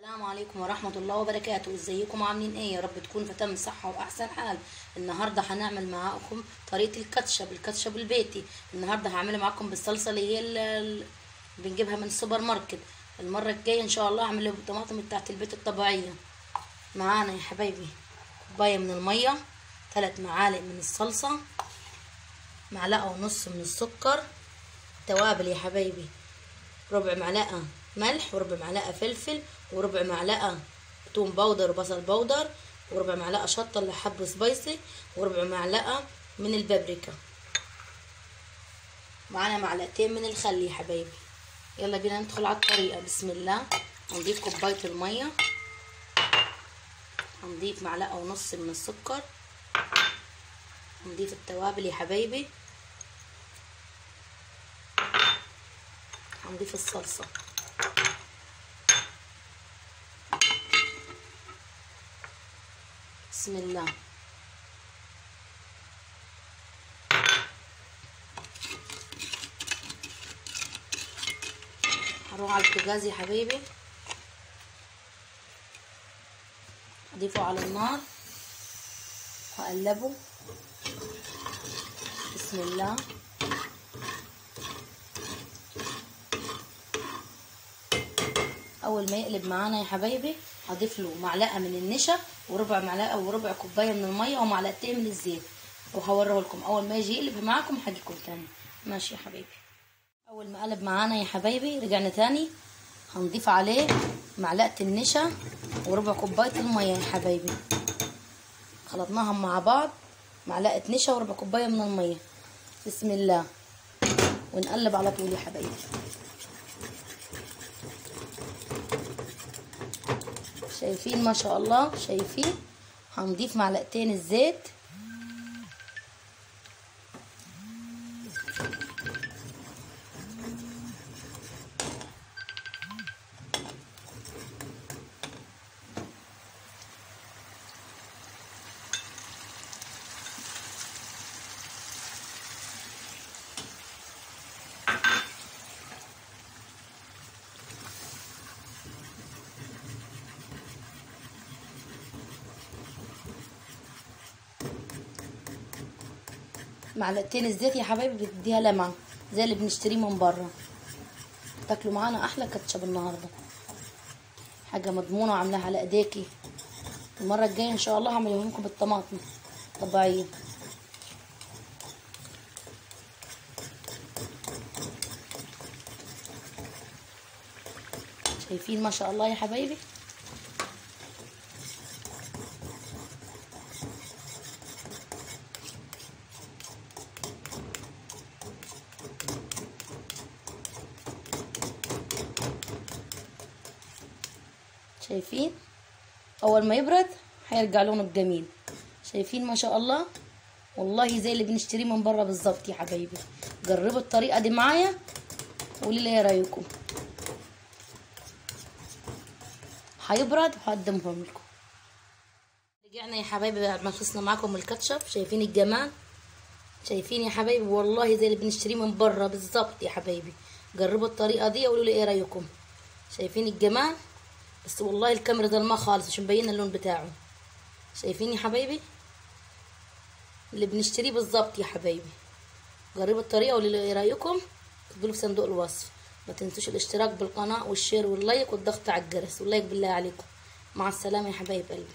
السلام عليكم ورحمة الله وبركاته. ازيكم عاملين ايه؟ يا رب تكون في تمام صحة واحسن حال. النهارده هنعمل معاكم طريقة الكاتشب، الكاتشب البيتي. النهارده هعمله معاكم بالصلصة اللي هي بنجيبها من السوبر ماركت. المرة الجاية ان شاء الله هعمله بالطماطم بتاعت البيت الطبيعية. معانا يا حبايبي كوباية من المية، 3 معالق من الصلصة، معلقة ونص من السكر، توابل يا حبايبي، ربع معلقة ملح وربع معلقة فلفل وربع معلقة توم powder وبصل powder وربع معلقة شطة اللي حب spicy وربع معلقة من البابريكا. معانا معلقتين من الخل يا حبايبي. يلا بينا ندخل على الطريقة. بسم الله. هنضيف كوباية المية، هنضيف معلقة ونص من السكر، هنضيف التوابل يا حبايبي، هنضيف الصلصة. بسم الله. هروح على البوتاجاز يا حبايبي، اضيفه على النار واقلبه. بسم الله. اول ما يقلب معانا يا حبايبي هضيف له معلقه من النشا وربع معلقه وربع كوباية من المية ومعلقتين من الزيت، وهوريه لكم اول ما يجي يقلب معاكم هاجيكم تاني. ماشي يا حبايبي. اول ما قلب معانا يا حبايبي رجعنا تاني، هنضيف عليه معلقه النشا وربع كوباية المية يا حبايبي. خلطناهم مع بعض، معلقه نشا وربع كوباية من المية. بسم الله. ونقلب على طول يا حبايبي. شايفين ما شاء الله؟ شايفين؟ هنضيف معلقتين الزيت، معلقتين الزيت يا حبايبي بتديها لمعة زي اللي بنشتريه من بره. تاكلوا معانا احلى كاتشب النهارده، حاجة مضمونه وعاملاها على ايديكي. المرة الجاية ان شاء الله هعملهم لكم بالطماطم طبيعية. شايفين ما شاء الله يا حبايبي؟ شايفين؟ اول ما يبرد هيرجع لونه الجميل. شايفين ما شاء الله؟ والله زي اللي بنشتريه من بره بالظبط يا حبايبي. جربوا الطريقة دي معايا وقولي لي ايه رايكم. هيبرد وهقدمهم لكم. رجعنا يا حبايبي بعد ما خلصنا معاكم الكاتشب. شايفين الجمال؟ شايفين يا حبايبي؟ والله زي اللي بنشتريه من بره بالظبط يا حبايبي. جربوا الطريقة دي وقولوا لي ايه رايكم. شايفين الجمال؟ بس والله الكاميرا ظلمه خالص مش مبينة اللون بتاعه. شايفين يا حبايبي؟ اللي بنشتريه بالظبط يا حبايبي. جربوا الطريقة وقولوا لي ايه رايكم، اكتبوا لي في صندوق الوصف. ما تنسوش الاشتراك بالقناة وال share وال like والضغط على الجرس وال like بالله عليكم. مع السلامة يا حبايب قلبي.